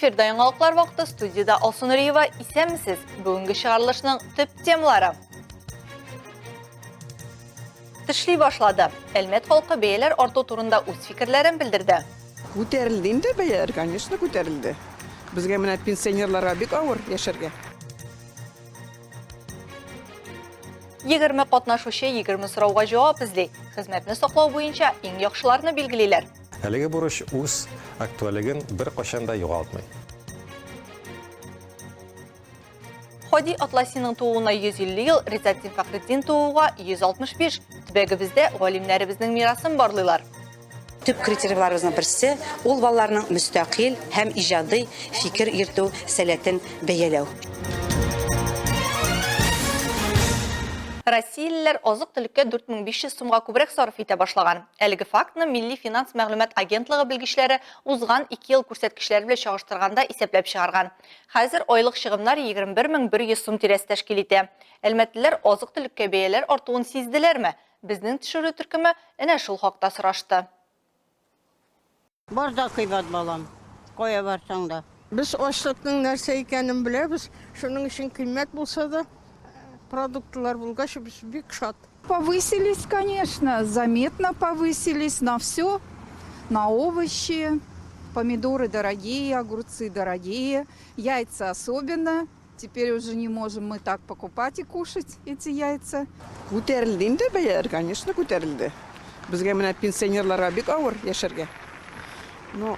Эфирда яңалыклар вакыты студиядә Алсу Нуриева. Исәнмесез. Бүгенге чыгарылышның төп темалары. Тешли башлады. Әлмәт халкы бәяләр арту турында үз фикерләрен белдерде. Күтәрелде инде бәяләр, конечно, күтәрелде. Безгә менә пенсионерларга бик авыр яшәргә. 20 катнашучы 20 сорауга җавап эзли. Хезмәтне саклау буенча иң яхшыларны билгелиләр. Әлеге бурыч үз актуальлеген беркайчан да югалтмый. Һади Атласиның тууына 150 ел, Ризатдин Фәхретдин тууга 165. Төбәгебездә галимнәребезнең мирасын барлыйлар. Төп критерийларыбызның берсе, ул балаларның мөстәкыйль һәм иҗади фикер йөртү сәләтен бәяләү. Россиялеләр азык-төлеккә 4500 сумга күбрәк сарыф итә башлаган. Әлеге фактны Милли финанс мәгълүмат агентлыгы белгечләре узган ике ел күрсәткечләре белән чагыштырганда исәпләп чыгарган. Хәзер айлык чыгымнар 21100 сум тирәсе тәшкил итә. Әлмәтлеләр азык-төлеккә бәяләр артуын сизделәрме? Безнең төшерү төркеме әнә шул хакта сорашты. Бар да кыйбат, балам, кая барсаң да. Без ачлыкның нәрсә икәнен беләбез, шуның өчен кыйммәт булса да, продуктлар булгач, без бик шат. Повысились, конечно, заметно повысились на все, на овощи, помидоры дорогие, огурцы дорогие, яйца особенно. Теперь уже не можем мы так покупать и кушать эти яйца. Күтәрелде инде бәяләр, конечно, күтәрелде. Безгә менә пенсионерларга бик авыр яшәргә. Но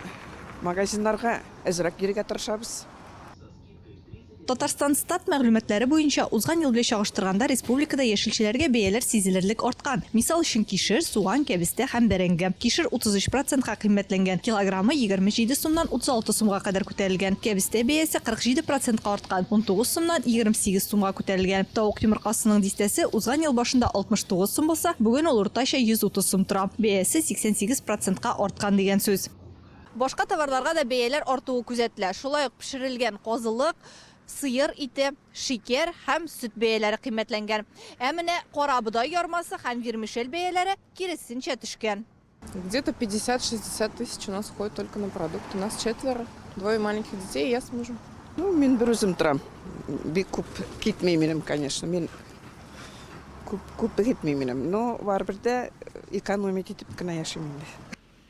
магазиннарга әзрәк йөрергә тырышабыз. Татарстанстат мәгълүматлары буенча, узган ел белән чагыштырганда, республикада яшелчәләргә бәяләр сизелерлек арткан. Мисал өчен, кишер, суган, кәбестә һәм бәрәңге. Кишер 33 процентка кыйммәтләнгән, килограммы 27 сумнан 36 сумга кадәр күтәрелгән. Кәбестә бәясе 47 процентка арткан, 19 сумнан 28 сумга күтәрелгән. Тавык йомыркасының дистәсе узган ел башында 69 сум булса, бүген ул уртача 130 сум тора. Бәясе 88 процентка арткан дигән сүз. Башка товарларга да бәяләр артуы күзәтелә. Шулай ук пешерелгән казылык, сыер ите, шикәр һәм сөт бәяләре кыйммәтләнгән. Ә менә карабодай ярмасы һәм вермишель бәяләре киресенчә төшкән. Где-то 50-60 тысяч у нас уходит только на продукты. Нас четверо, двое маленьких детей и я с мужем. Ну, мин бер үзем торам. Бик күп китми минем, конечно. Мин күп күп китми минем. Но барыбер дә экономить итеп кенә яшим инде.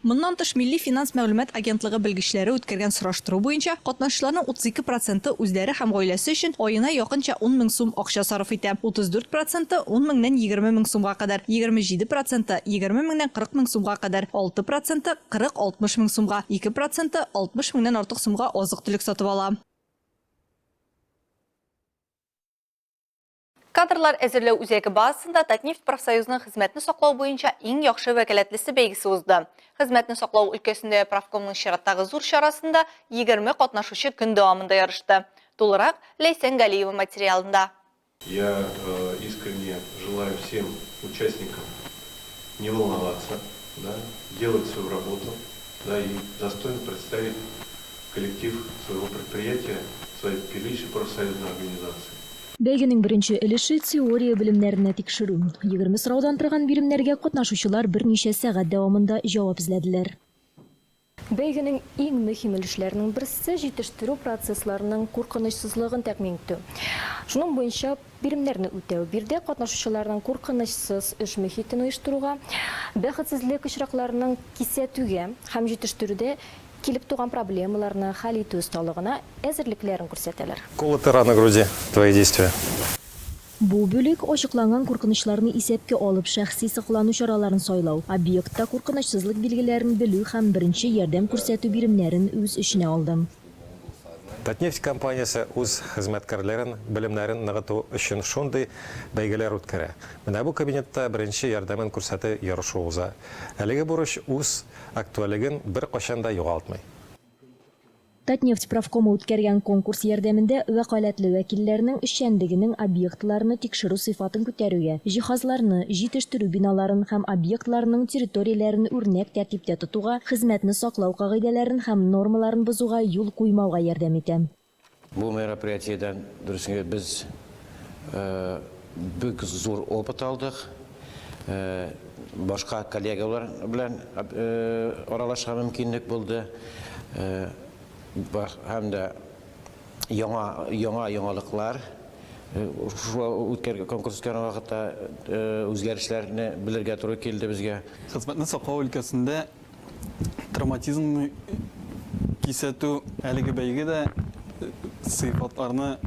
Моннан тыш, Милли финанс мәгълүмат агентлыгы белгечләре үткәргән сораштыру буенча, катнашучыларның 32 проценты үзләре һәм гаиләсе өчен аена якынча 10 мең сум акча сарыф итә, 34 проценты, ун меңнән 20 мең сумга кадәр, 27 проценты, 20 меңнән 40 мең сумга кадәр, 6 проценты, 40-60 мең сумга, 2 проценты 60 меңнән артык сумга азык-төлек сатып ала. Кадрлар әзерләү үзәге базасында Татнефть профсоюзының хезмәтне саклау буенча иң яхшы вәкаләтлесе бәйгесе узды. Хезмәтне саклау өлкәсендә профкомның чираттагы зур чарасында 20 катнашучы көн дәвамында ярышты. Тулырак Ләйсән Галиева материалында. Я искренне желаю всем участникам не волноваться, да, делать свою работу, да, и достойно представить коллектив своего предприятия, своей первейшей профсоюзной организации. Бәйгенең беренче өлеше, теория белемнәренә тикшерү. 20 сораудан торган биремнәргә катнашучылар берничә сәгать дәвамында җавап эзләделәр. Бәйгенең иң мөһим өлешләренең берсе, җитештерү процессларының куркынычсызлыгын тәэмин итү. Шуның буенча биремнәрне үтәү. Биредә катнашучыларның куркынычсыз эш мохитен оештыруга, бәхетсезлек очракларының кисәтүгә һәм җитештерүдә килеп туган проблемаларны хәл итү осталыгына әзерлекләрен күрсәтәләр. Колотый раны груди, твои действия. Бу бүлек ачыкланган куркынычларны исәпкә алып, шәхси саклану чараларын сайлау, объектта куркынычсызлык билгеләрен белү һәм беренче ярдәм күрсәтү биремнәрен үз эченә алды. Татнефть компаниясе үз хезмәткәрләрен белемнәрен ныгыту өчен шундый бәйгеләр үткәрә. Менә бу кабинетта беренче ярдәмен күрсәтү ярышы уза. Әлеге бурыч үз актуальлеген беркайчан да югалтмый. Татнефть профкомы үткәргән конкурс ярдәмендә вәкаләтле вәкилләрнең эшчәнлегенең объектларны тикшерү сыйфатын күтәрүгә, җиһазларны, җитештерү биналарын һәм объектларның территорияләрен үрнәк тәртиптә тотуга, хезмәтне саклау кагыйдәләрен һәм нормаларын бозуга юл куймауга ярдәм итә. Бу мероприятиедән, дөресен әйтеп, без бик зур опыт алдык. Башка коллегалар белән аралашырга мөмкинлек булды. Һәм дә яңа яңа яңалыклар шушы үткәр конкурс үткәргән вакытта үзгәрешләрне белергә туры килде безгә. Хезмәтне саклау өлкәсендә травматизмны кисәтү әлеге бәйге дә сыйфатларны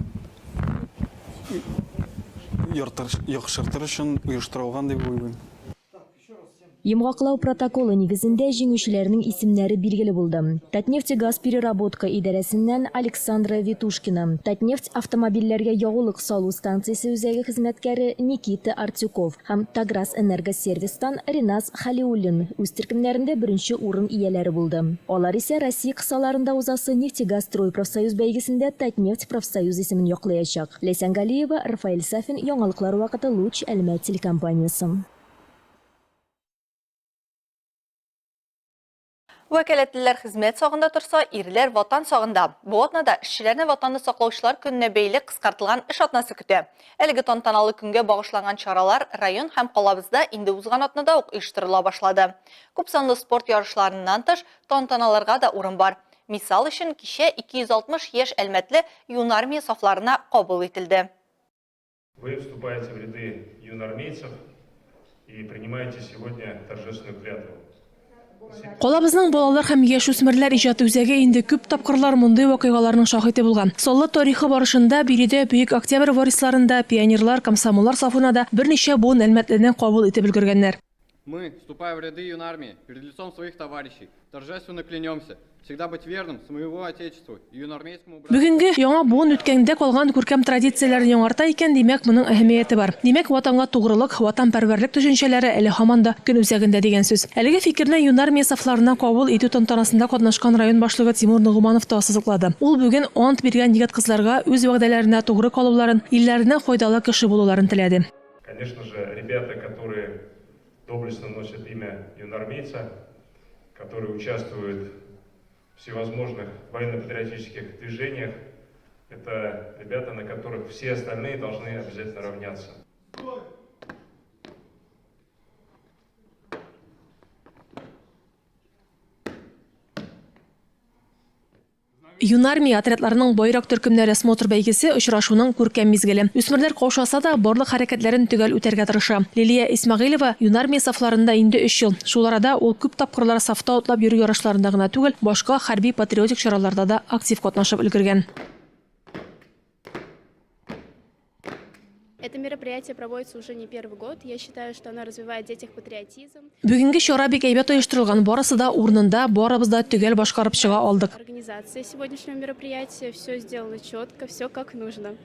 яхшыртыр өчен оештырылган дип уйлыйм. Йомгаклау протоколы нигезендә җиңүчеләрнең исемнәре билгеле булды. Татнефтегазпереработка идарәсеннән Александра Витушкина, Татнефть автомобильләргә ягулык салу станциясе үзәге хезмәткәре Никита Артюков һәм Таграс-Энергосервис тан Ренас Хәлиуллин үз төркемнәрендә беренче урын ияләре булды. Алар исә Россия кысаларында узасы Нефтегазстрой профсоюз бәйгесендә Татнефть профсоюз исемен яклаячак. Ләйсән Галиева, Рафаэль Сафин, Яңалыклар вакыты, Луч, Әлмәт телекомпаниясе. Вәкаләтлеләр хезмәт сагында торса, ирләр Ватан сагында. Бу атнада эшчеләрне Ватанны саклаучылар көненә бәйле кыскартылган эш атнасы көтә. Әлеге тантаналы көнгә багышланган чаралар район һәм калабызда инде узган атнада ук оештырыла башлады. Күпсанлы спорт ярышларыннан тыш, тантаналарга да урын бар. Мисал өчен, кичә 260 яшь әлмәтле Юнармия сафларына кабул ителде. Вы вступаете в ряды юнармейцев и принимаете сегодня торжественную клятву. Калабызның балалар һәм яшүсмерләр иҗаты үзәге инде күп тапкырлар мондый вакыйгаларның шаһиты булган. Саллы тарихы барышында биредә Бөек Октябрь варисларын да, пионерлар, комсомоллар сафына да берничә буын әлмәтлене кабул итеп өлгергәннәр. Мы, вступая в ряды Юнармии, перед лицом своих товарищей, торжественно клянемся, всегда быть верным своему Отечеству и юнармейскому братству. Бүгенге яңа буын үткәндә калган күркәм традицияләрне яңарта икән, димәк, моның әһәмияте бар. Димәк, Ватанга тугрылык, ватанпәрвәрлек төшенчәләре әле һаман да көн үзәгендә дигән сүз. Әлеге фикерне Юнармия сафларына кабул итү тантанасында катнашкан район башлыгы Тимур Ногуманов та ассызыклады. Ул бүген ант биргән егет-кызларга үз вәгъдәләренә тугры калуларын, илләренә файдалы кеше булуларын теләде. Конечно же, ребята, которые доблестно носят имя юнармейца, которые участвуют в всевозможных военно-патриотических движениях, это ребята, на которых все остальные должны обязательно равняться. Юнармия отрядларының байрак төркемнәре смотр бәйгесе очрашуның күркәм мизгеле. Үсмерләр каушаса да, барлык хәрәкәтләрен төгәл үтәргә тырыша. Лилия Исмәгыйлева Юнармия сафларында инде өч ел. Шул арада ул күп тапкырлар сафта атлап йөрү ярышларында гына түгел, башка хәрби-патриотик чараларда да актив катнашып өлгергән. Это мероприятие проводится уже не первый год. Я считаю, что оно развивает в детях патриотизм. Бүгенге чара бик әйбәт оештырылган, барысы да урынында, барыбыз да төгәл башкарып чыга алдык. Организация сегодняшнего мероприятия, все сделано четко, все как нужно.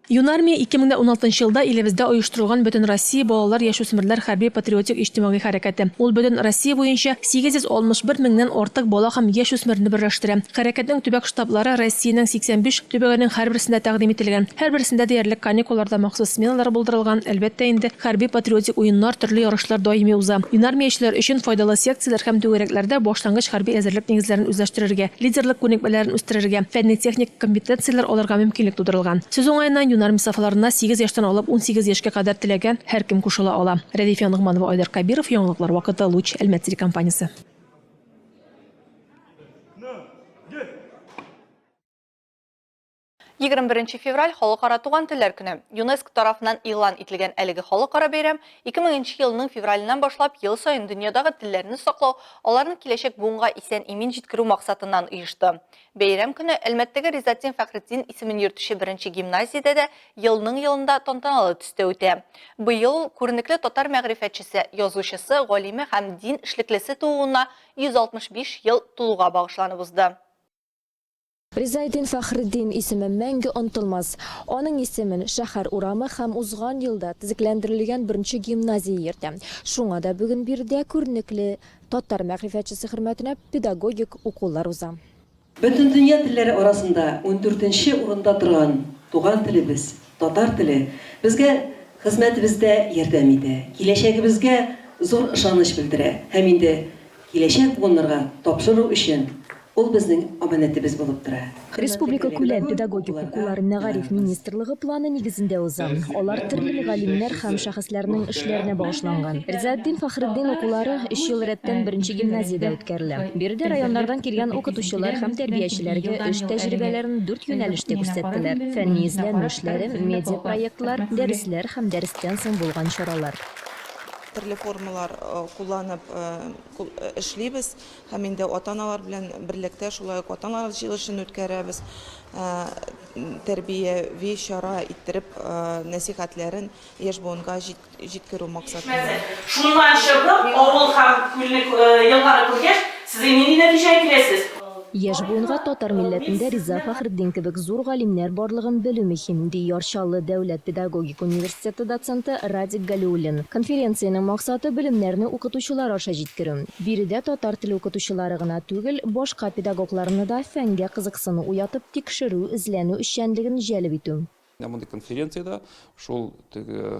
Юнармия 2016 елда илебездә оештырылган Бөтенроссия балалар-яшүсмерләр хәрби-патриотик иҗтимагый хәрәкәте. Ул бөтен Россия буенча 861 меңнән артык бала һәм яшүсмерне берләштерә. Хәрәкәтнең төбәк штаблары Россиянең 85 төбәгенең һәрберсендә тәкъдим ителгән. Һәрберсендә диярлек каникулларда махсус сменалар булдырылган, әлбәттә инде, хәрби-патриотик уеннар, төрле ярышлар даими уза. Юнармиячеләр өчен файдалы секцияләр һәм түгәрәкләрдә башлангыч хәрби әзерлек нигезләрен үзләштерергә, лидерлык күнекмәләрен үстерергә, фәнни-техник компетенцияләр алырга мөмкинлек тудырылган. Сүз уңаеннан, Юнармия сафларына сигез яшьтән алып 18 яшькә кадәр теләгән һәркем кушыла ала. Рәдифә Ногманова, Айдар Кәбиров, Яңалыклар вакыты, Луч, Әлмәт телекомпаниясе. 21 февраль Халыкара туган телләр көне. ЮНЕСКО тарафыннан игълан ителгән әлеге халыкара бәйрәм 2000 нче елның февраленнән башлап ел саен дөньядагы телләрне саклау, аларны киләчәк буынга исән-имин җиткерү максатыннан оешты. Бәйрәм көне Әлмәттәге Ризатдин Фәхретдин исемен йөртүче беренче гимназиядә дә елның-елында тантаналы төстә үтә. Быел ул күренекле татар мәгърифәтчесе, язучысы, галиме һәм дин эшлеклесе тууына 165 ел тулуга багышланып узды. Ризаэддин Фәхретдин исеме мәңге онытылмас. Аның исемен шәһәр урамы һәм узган елда төзекләндерелгән беренче гимназия йөртә. Шуңа да бүген биредә күренекле татар мәгърифәтчесе хөрмәтенә педагогик укулар уза. Бөтендөнья телләре арасында ундүртенче урында торган туган телебез, татар теле, безгә хезмәтебездә ярдәм итә, киләчәгебезгә зур ышаныч белдерә һәм инде киләчәк буыннарга тапшыру өчен. Ул безнең амәнәтебез булып тора. Республика күләм педагогик укулар Мәгариф министрлыгы планы нигезендә уза. Алар төрле мөгаллимнәр һәм шәхесләрнең эшләренә багышланган. Ризаэтдин Фәхретдин укулары өч ел рәттән беренче гимназиядә үткәрелә. Биредә районнардан килгән укытучылар һәм тәрбиячеләргә эш тәҗрибәләрен дүрт юнәлештә күрсәттеләр, фәнни-эзләнү эшләре, медиапроектлар, дәресләр һәм дәрестән соң булган чаралар. Төрле формалар кулланып эшлибез. Һәм инде ата-аналар белән берлектә шулай ук ата-аналар җыелышын үткәрәбез, тәрбияви чара иттереп нәсыйхәтләрен яшь буынга җиткерү максатыннан. Шуннан чыгып, авыл һәм күлне, елганы күргәч, сез нинди нәтиҗәгә киләсез? Яшь буынга татар милләтендә Риза Фәхретдин кебек зур галимнәр барлыгын белү мөһим, ди Яр Чаллы дәүләт педагогик университеты доценты Радик Галиуллин. Конференциянең максаты, белемнәрне укытучылар аша җиткерү. Биредә татар теле укытучылары гына түгел, башка педагогларны да фәнгә кызыксыну уятып, тикшерү, эзләнү эшчәнлеген җәлеп итү. Менә мондый конференциядә шул теге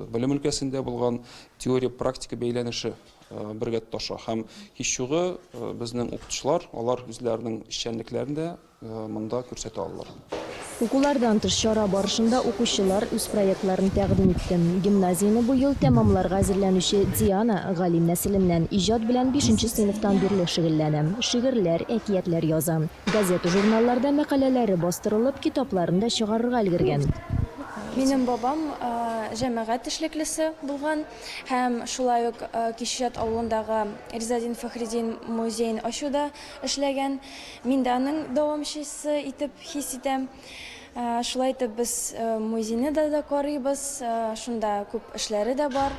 белем өлкәсендә булган теория-практика бәйләнеше бергә тоташа һәм һичьюгы безнең укытучылар алар үзләренең эшчәнлекләрен дә монда күрсәтә алалар. Укулардан тыш чара барышында укучылар үз проектларын тәкъдим итте. Гимназияне быел тәмамларга әзерләнүче Диана, галим нәселеннән, иҗат белән бишенче сыйныфтан бирле шөгыльләнә. Шигырьләр, әкиятләр яза. Газета-журналларда мәкаләләре бастырылып, китапларын да чыгарырга өлгергән. Минем бабам җәмәгать эшлеклесе булган һәм шулай ук Кишечат авылындагы Ризаэддин Фәхреддин музеен ачуда эшләгән. Мин дә аның дәвамчысы итеп хис итәм. Шулай итеп без музейны да да карыйбыз, шунда күп эшләре дә бар.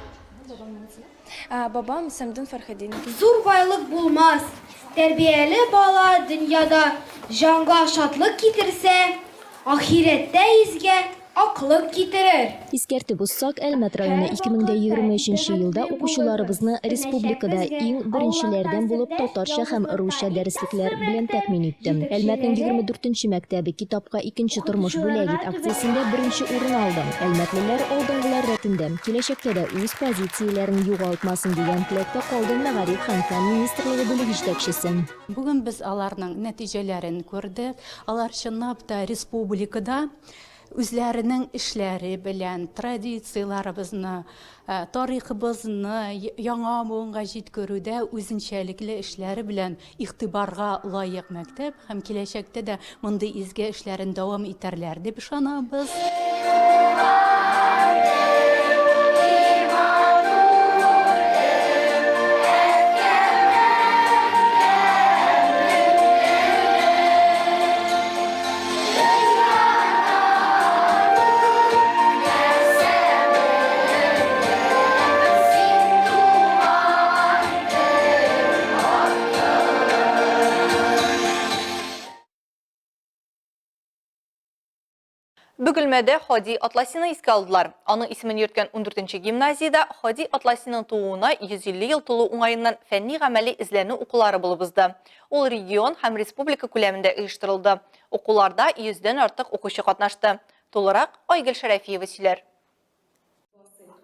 Бабам Сәмдун Фәрхетдинов. Зур байлык булмас, тәрбияле бала дөньяда җанга шатлык китерсә, ахирәттә изгә Аклык китерер. Искәртеп узсак, Әлмәт районы 2023 нче елда укучыларыбызны республикада иң беренчеләрдән булып татарча һәм русча дәреслекләр белән тәэмин итте. Әлмәтнең 24 нче мәктәбе Китапка икенче тормыш бүләк ит акциясендә беренче урын алды. Әлмәтлеләр алдынгылар рәтендә, киләчәктә дә үз позицияләрен югалтмасын дигән теләктә калды мәгариф һәм фән министрлыгы бүлеге җитәкчесе. Бүген без аларның нәтиҗәләрен күрдек. Алар чынлап та республикада үзләренең эшләре белән традицияләребезне, тарихыбызны яңа буынга җиткерүдә үзенчәлекле эшләре белән игътибарга лаек мәктәп һәм киләчәктә дә мондый изге эшләрен дәвам итәрләр дип ышанабыз. Бөгелмәдә Һади Атласины искә алдылар. Аның исемен йөрткән ундүртенче гимназиядә Һади Атласиның тууына 150 ел тулу уңаеннан фәнни-гамәли эзләнү укулары булып узды. Ул регион һәм республика күләмендә оештырылды. Укуларда йөздән артык укучы катнашты. Тулырак Айгөл Шәрәфиева сөйләр.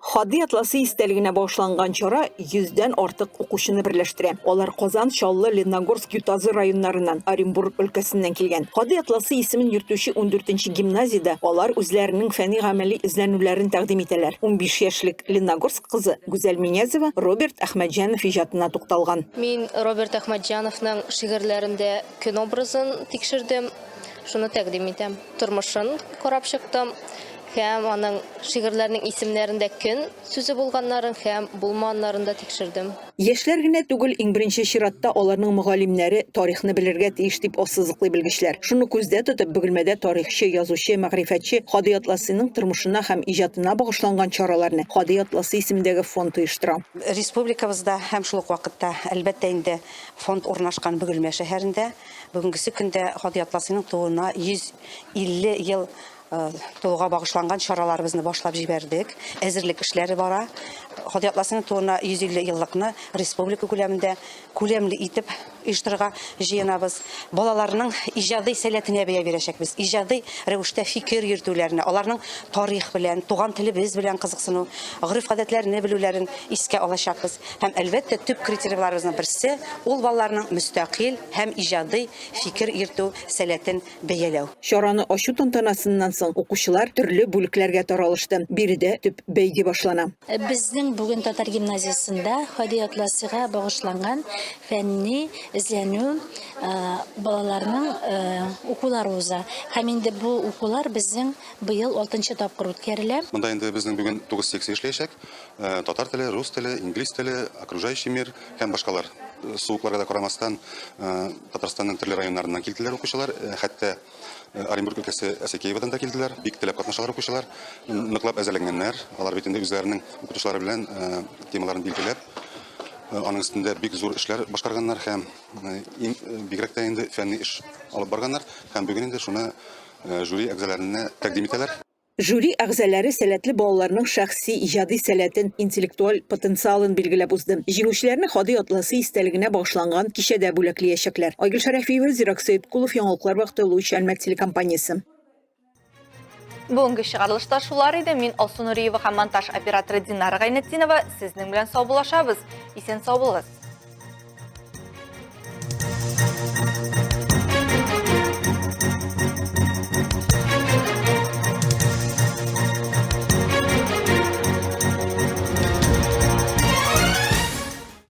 Һади Атласи истәлегенә багышланган чара йөздән артык укучыны берләштерә. Алар Казан, Чаллы, Лениногорск, Ютазы районнарыннан, Оренбург өлкәсеннән килгән. Һади Атласи исемен йөртүче ундүртенче гимназиядә алар үзләренең фәнни-гамәли эзләнүләрен тәкъдим итәләр. 15 яшьлек Лениногорск кызы Гүзәл Минязова Роберт Әхмәтҗанов иҗатына тукталган. Мин Роберт Әхмәтҗановның шигырьләрендә Көн образын тикшердем, шуны тәкъдим итәм. Тормышын карап чыктым һәм аның шигырьләренең исемнәрендә көн сүзе булганнарын һәм булмаганнарын да тикшердем. Яшьләр генә түгел, иң беренче чиратта аларның мөгаллимнәре тарихны белергә тиеш, дип ассызыклый белгечләр. Шуны күздә тотып, Бөгелмәдә тарихчы, язучы, мәгърифәтче Һади Атласыйның тормышына һәм иҗатына багышланган чараларны Һади Атласы исемендәге фонд оештыра. Республикабызда һәм шул ук вакытта, әлбәттә инде, Фонд урнашкан Бөгелмә шәһәрендә бүгенгесе көндә Һади Атласыйның тууына 150 ел тулуга багышланган чараларыбызны башлап җибәрдек. Әзерлек эшләре бара. Һади Атласыйның тууына 150 еллыкны республика күләмендә күләмле итеп оештырырга җыенабыз. Балаларның иҗади сәләтенә бәя бирәчәкбез, иҗади рәвештә фикер йөртүләренә, аларның тарих белән, туган телебез белән кызыксыну, гореф-гадәтләрне белүләрен искә алачакбыз. Һәм, әлбәттә, төп критерийларыбызның берсе, ул балаларның мөстәкыйль һәм иҗади фикер йөртү сәләтен бәяләү. Чараны ачу тантанасыннан соң укучылар төрле бүлекләргә таралышты. Биредә төп бәйге башлана. Безнең бүген татар гимназиясендә Һади Атласига багышланган фәнни эзләнү балаларның укулары уза. Һәм инде бу укулар безнең быел алтынчы тапкыр үткәрелә. Монда инде безнең бүген тугыз секция эшләячәк. Татар теле, рус теле, инглиз теле, окружающий мир һәм башкалар. Суыкларга да карамастан, Татарстанның төрле районнарыннан килделәр укучылар, хәтта Оренбург өлкәсе Әсәкеевадан да килделәр. Бик теләп катнашалар укучылар. Ныклап әзерләнгәннәр. Алар бит инде үзләренең укытучылары белән темаларын билгеләп, аның өстендә бик зур эшләр башкарганнар һәм бигрәк тә инде фәнни эш алып барганнар һәм бүген инде шуны жюри әгъзаларына тәкъдим итәләр. Жюри әгъзалары сәләтле балаларның шәхси иҗади сәләтен, интеллектуаль потенциалын билгеләп узды. Җиңүчеләрне Һади Атласи истәлегенә багышланган кичәдә бүләклиячәкләр. Айгөл Шәрәфиева, Зирак Сәеткулов, Яңалыклар вакыты, Луч Әлмәт телекомпаниясе. Бүгенге чыгарылышта шулар иде. Мин Алсу Нуриева һәм монтаж операторы Динара Гайнетдинова сезнең белән саубуллашабыз. Исән сау булыгыз.